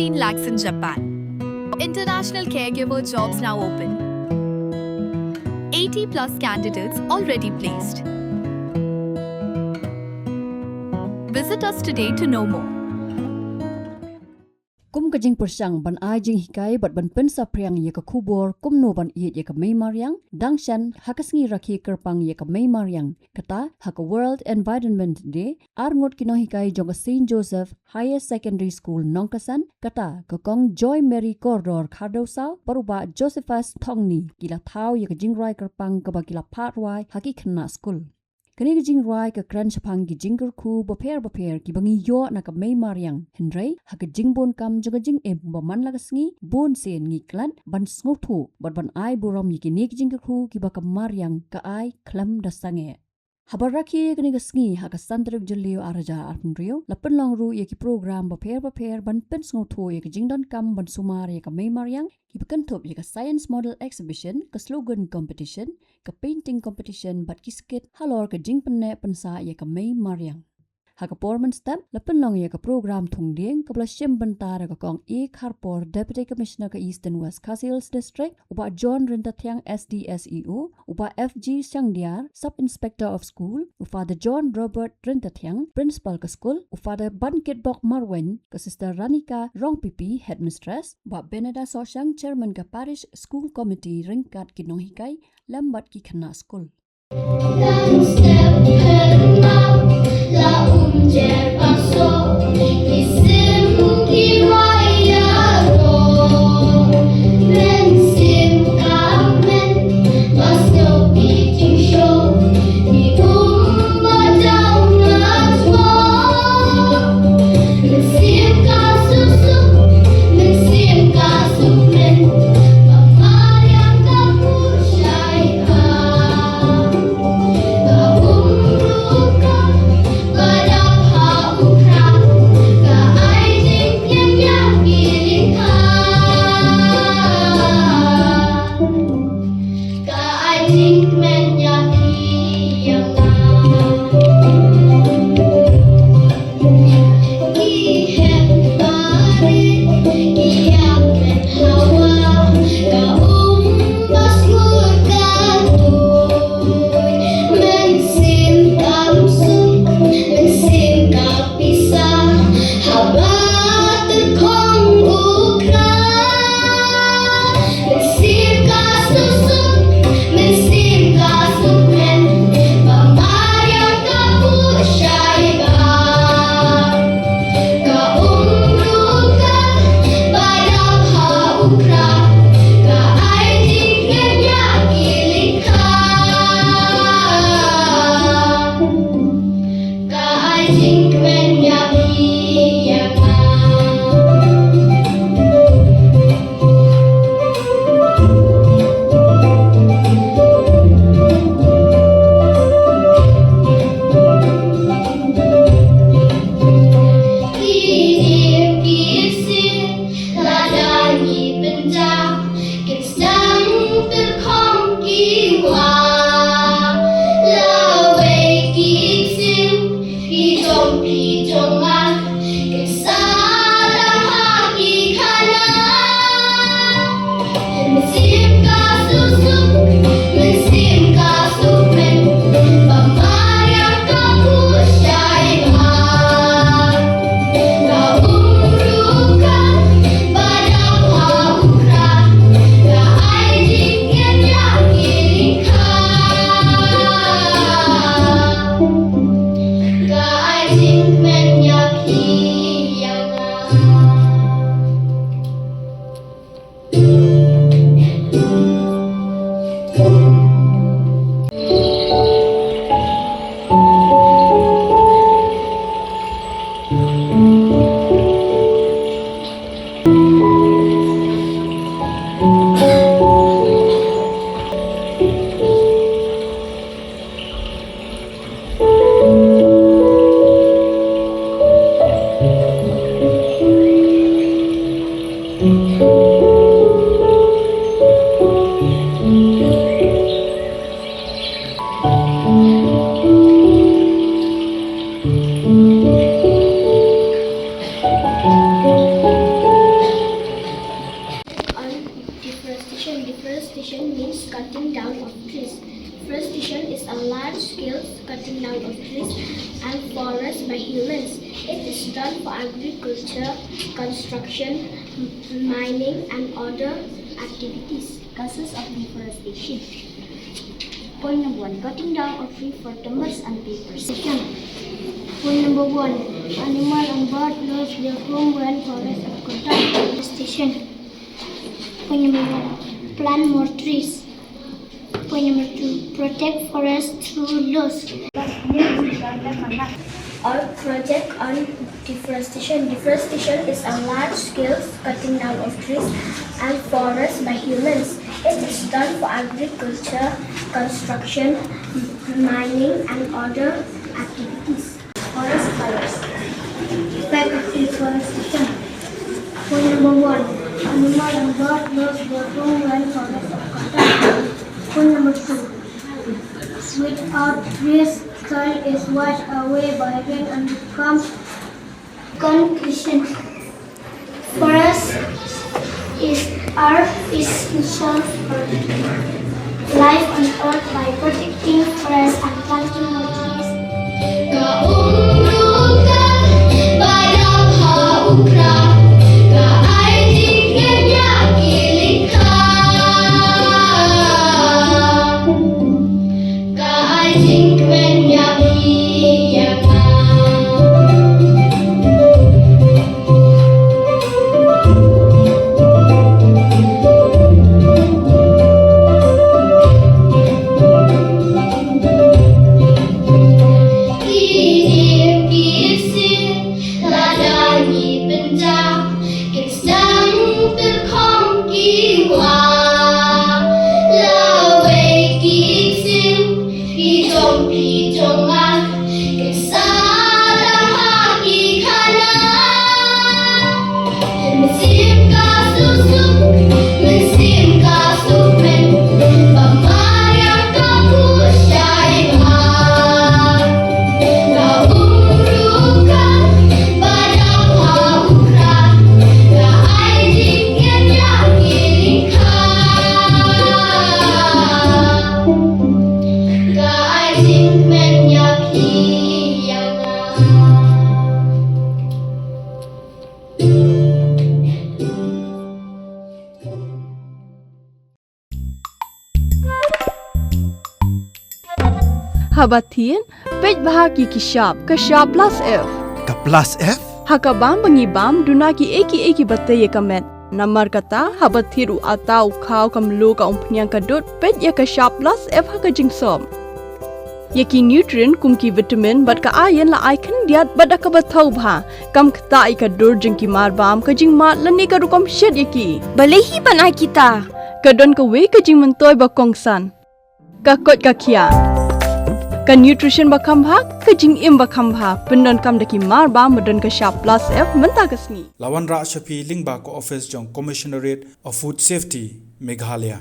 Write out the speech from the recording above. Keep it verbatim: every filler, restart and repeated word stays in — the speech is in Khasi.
Fifteen lakhs in Japan. International caregiver jobs now open. Eighty plus candidates already placed. Visit us today to know more. Kum ka jingpyrshang ban ai jinghikai bad ban pynsaphriang ïa ka khubor kumno ban ïeit ïa ka mei mariang, dang shen ha ka sngi rakhe kyrpang ïa ka mei mariang, kata ha ka World Environment Day, arngut ki nonghikai jong ka Saint Joseph Higher Secondary School Nongkasan, kata ka Kong Joy Mary Kordor Khardewsaw bad u Bah Josephus Thongni ki la thaw ïa ka jingrwai kyrpang kaba ki la phah rwai ha ki khynnah skul. Kane ka jingrwai ka kren shaphang ki jingkyrkhu bapher bapher kiba ngi ïoh na ka mei mariang, hynrei ha ka jingbun kam jong ka jingim ba man la ka sngi, bun sien ngi klet ban sngewthuh bad ban ai burom ïa kine ki jingkyrkhu kiba ka mariang ka ai khlem da sangeh. Haba rakhe kane ka sngi ha ka san tarik Jylliew ar hajar arphew hynriew, la pynlong ruh ïa ki program bapher bapher ban pynsngewthuh ïa ka jingdonkam ban sumar ïa ka mei mariang, kiba kynthup ïa ka Science Model Exhibition, ka slogan competition, ka painting competition bad ki skit halor ka jingpynneh pynsah ïa ka mei mariang. Ha ka por mynstep la pynlong ïa ka program thung dieng kaba la shim bynta da ka Kong A Kharpor, Deputy Commissioner ka Eastern West Khasi Hills District, u Bah John Ryntathiang, S D S E O, u Bah F G Shangdiar, Sub Inspector of School, u Father John Robert Ryntathiang, Principal ka skul, u Father Bankitbok Marwein, ka Sister Ranika Rongpipi, Headmistress, Bah Beneda Sohshang, Chairman ka Parish School Committee, ryngkat ki nonghikai lem bad ki khynnah skul. Skills, cutting down of trees and forests by humans. It is done for agriculture, construction, m- mining and other activities. Causes of deforestation. Point number one, cutting down of tree for timbers and papers. Point number one, animal and bird lose their home when forests are cut down. Deforestation. Point number one, plant more trees. Point number two, protect forest through laws. Or project on deforestation. Deforestation is a large scale cutting down of trees and forests by humans. It is done for agriculture, construction, m- mining and other activities. Forest fires. Effect of deforestation. Point number one, animal and bird lose their home when forests are cut down. Point number two, without trees, soil is washed away by rain and becomes. Conclusion. Forest is are essential for life on earth by protecting forests and planting more trees. Ka umru ka ba dap ha u kra, ka ai jingkyrkhu ïa ki lyngkha. Ka ai jingkmen ïa phi ïa nga. Ki ïing ki sing lada ngi pynjah, kin sdang tyrkhong ki wah. Lawei ki sing ki jong ki jong nga, kin sdang ha ki khana. Mynsiem ka suk suk, mynsiem ka suk men, ba mariang ka pyrshah bha. Ka umru ka ba dap ha u kra, ka ai jingkyrkhu ïa ki lyngkha. Ka ai jingkmen ïa phi ïa nga. Haba thied, peit bha ki ki shap, ka shap plus F. Ka plus F? Ha ka bam ba ngi bam, duna ki ei ki ei ki ba tei ïa ka met. Namar kata, haba thied u atta, u khaw, ka mluh, ka umphniang, ka dud, peit ïa ka shap plus F ha ka jingsop. Ïa ki nutrient kum ki vitamin bad ka iron la ai khyndiat bad da kaba thaw bha. Kam ktah ïa ka dur jong ki mar bam, ka jingmad lane ka rukom shet ïa ki. Balei hi ban ai kita? Ka don kawei ka jingmyntoi ba kongsan. Ka koit ka khiah. Ka nutrition ba kham bha, ka jingim ba kham bha. Pyndonkam da ki mar bam ba don ka shap plus F mynta ka sngi. La wanrah sha phi lyngba ka office jong Commissionerate of Food Safety, Meghalaya.